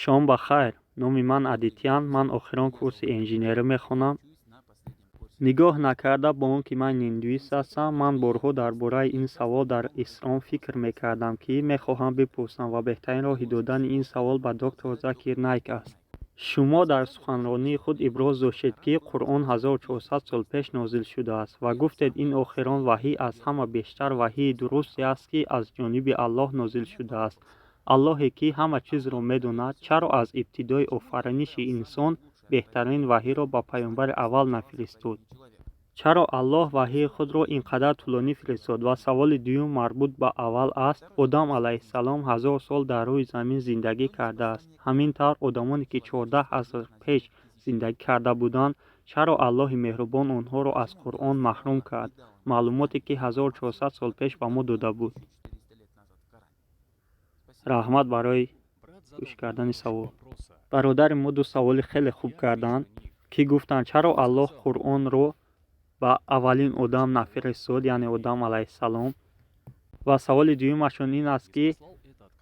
Шом ба хайр. Номи ман Адитян, ман охирон курси инженерӣ мехонам. Нигоҳ накарда ба он ки ман индуист ҳастам, ман борҳо дар бораи ин савол дар исром фикр мекардам, ки мехоҳам бипурсам, ва беҳтарин роҳи додани ин савол ба доктор Закир Найк аст. Шумо дар суханронии худ иброз доштед, ки Қуръон 1400 сол пеш нозил шудааст, ва гуфтед, ин охирон ваҳй аз ҳама бештар ваҳйи дурусте аст, ки аз ҷониби Аллоҳ нозил шудааст. Аллоҳе, ки ҳама чизро медонад, чаро аз ибтидои офариниши инсон беҳтарин ваҳйро ба паёмбари аввал нафиристод? Чаро Аллоҳ ваҳйи худро ин қадар тӯлонӣ фиристод? Ва саволи дуюм марбут ба аввал аст. Одам алайҳиссалом 1000 сол дар рӯи замин зиндагӣ кардааст. Ҳамин тавр, одамоне, ки 14 аср пеш зиндагӣ карда буданд, чаро Аллоҳи меҳрубон онҳоро аз Қуръон маҳрум кард, маълумоте, ки 1400 сол пеш ба мо дода буд? Раҳмат барои гӯш кардани савол. Бародари мо ду саволи хеле хуб карданд, ки гуфтанд, чаро Аллоҳ Қуръонро ба аввалин одам нафиристод, яъне Одам алайҳиссалом. Ва саволи дуюмашон ин аст, ки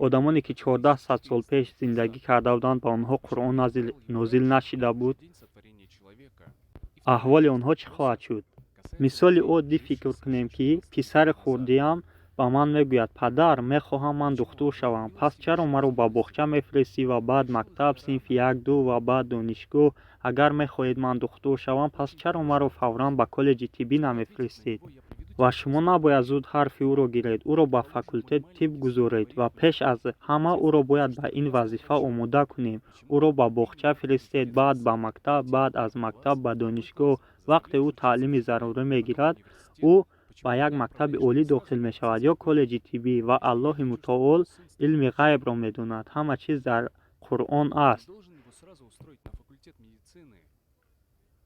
одамоне, ки 1400 сол пеш зиндагӣ карда буданд, ба онҳо Қуръон нозил нашида буд, аҳволи онҳо чӣ хоҳад шуд? Мисоли оддӣ фикр кунем, ки писари хурдиам ба ман мегӯяд: «Падар, мехоҳам ман духтур шавам. Пас чаро маро ба боғча мефиристӣ ва баъд мактаб, синфи як, ду ва баъд донишгоҳ? Агар мехоҳед ман духтур шавам, пас чаро маро фавран ба коллеҷи тиббӣ намефиристед?» Ва шумо набояд зуд ҳарфи ӯро гиред, ӯро ба факултети тиб гузоред ва пеш аз ҳама ӯро бояд ба ин вазифа омода кунем. Ӯро ба боғча фиристед, баъд ба мактаб, баъд аз мактаб ба донишгоҳ. Вақте ӯ таълими зарурӣ мегирад, ӯ ба як мактаби олӣ дохил мешавад ё коллеҷи тиббӣ. Ва Аллоҳи мутаол илми ғайбро медонад, ҳама чиз дар Қуръон аст. Должен его сразу устроить на факультет медицины.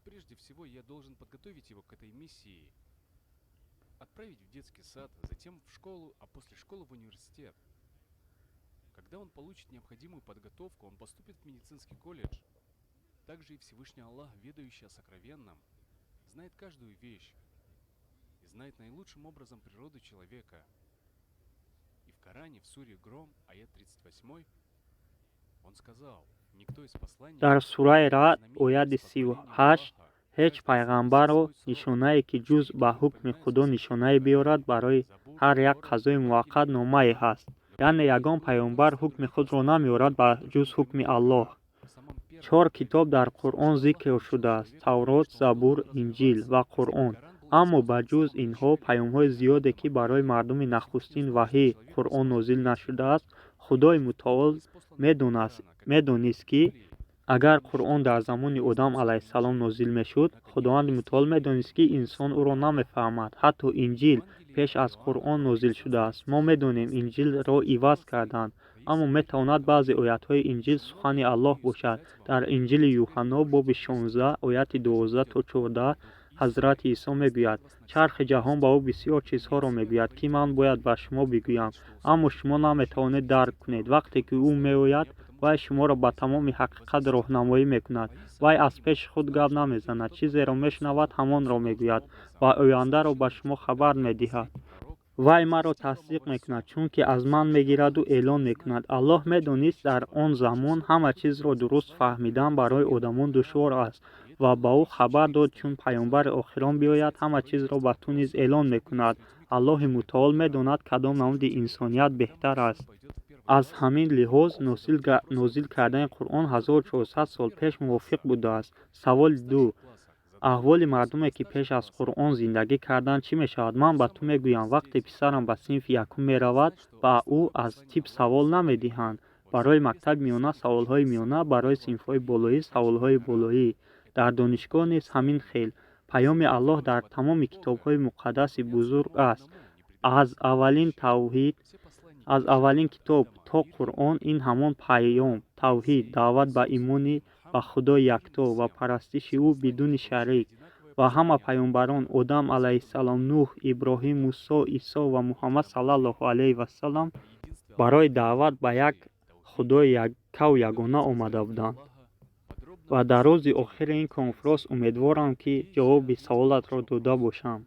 Прежде всего, я должен подготовить его к этой миссии. Отправить в детский сад, затем в школу, а после школы в университет. Когда он получит необходимую подготовку, он поступит в медицинский колледж. Также и Всевышний Аллах, ведающий о сокровенном, знает каждую вещь и знает наилучшим образом природу человека. И в Коране, в суре «Гром», аят 38, он сказал: «Никто из посланников Дар сураи Раъд, ояти 38: «Ҳеҷ пайғамбарро нишонае, ки ҷуз ба ҳукми Худо нишонае биёрад, барои ҳар як қазои муваққат номае ҳаст». Яъне ягон пайғамбар ҳукми худро намеорад ба ҷуз ҳукми Аллоҳ. Чор китоб дар Қуръон зикр шудааст: Таврот, Забур, Инҷил ва Қуръон. Аммо ба ҷуз инҳо паёмҳои зиёде, ки барои мардуми нахустин ваҳй, Қуръон, нозил нашудааст. Худои мутаол медонист, ки агар Қуръон дар замони Одам алайҳиссалом нозил мешуд, Худованди мутаол медонист, ки инсон ӯро намефаҳмад. Ҳатто Инҷил пеш аз Қуръон нозил шудааст. Мо медонем, Инҷилро иваз карданд, аммо метавонад баъзе оятҳои Инҷил сухани Аллоҳ бошад. Дар Инҷили Юҳанно, боби 16, ояти 12 то 14, Ҳазрати Исо мегӯяд: «Чархи ҷаҳон ба ӯ бисёр чизҳоро мегӯяд, ки ман бояд ба шумо бигӯям, аммо шумо наметавонед дарк кунед. Вақте ки ӯ меояд, вай шуморо ба тамоми ҳақиқат роҳнамоӣ мекунад. Вай аз пеши худ гап намезанад, чизеро мешунавад, ҳамонро мегӯяд ва ояндаро ба шумо хабар медиҳад. Вай маро тасдиқ мекунад, чунки аз ман мегираду эълон мекунад». Аллоҳ медонист, дар он замон ҳама чизро дуруст фаҳмидан барои одамон душвор аст, ва ба ӯ хабар дод: «Чун паёмбари охирон биёяд, ҳама чизро ба ту низ эълон мекунад». Аллоҳи мутаол медонад, кадом намуди инсоният беҳтар аст. Аз ҳамин лиҳоз нозил кардани Қуръон 1400 сол пеш мувофиқ будааст. Саволи ду: аҳволи мардуме, ки пеш аз Қуръон зиндагӣ карданд, чӣ мешавад? Ман ба ту мегӯям, вақте писарам ба синфи якум меравад, ба ӯ аз тиб савол намедиҳанд. Барои мактаби миёна саволҳои миёна, барои синфҳои болоӣ саволҳои болоӣ. Дар донишгоҳ низ ҳамин хел. Паёми Аллоҳ дар тамоми китобҳои муқаддаси бузург аст, аз аввалин тавҳид, аз аввалин китоб то Қуръон. Ин ҳамон паём: тавҳид, даъват ба имони ба Худои якто ва парастиши ӯ бидуни шарик. Ва ҳама паёмбарон: Одам алайҳиссалом, Нӯҳ, Иброҳим, Мусо, Исо ва Муҳаммад саллаллоҳу алайҳи вассалам барои даъват ба як Худои яккаву ягона омада буданд. Ва дар рӯзи охири ин конфронс умедворам, ки ҷавоби саволатро дода бошам.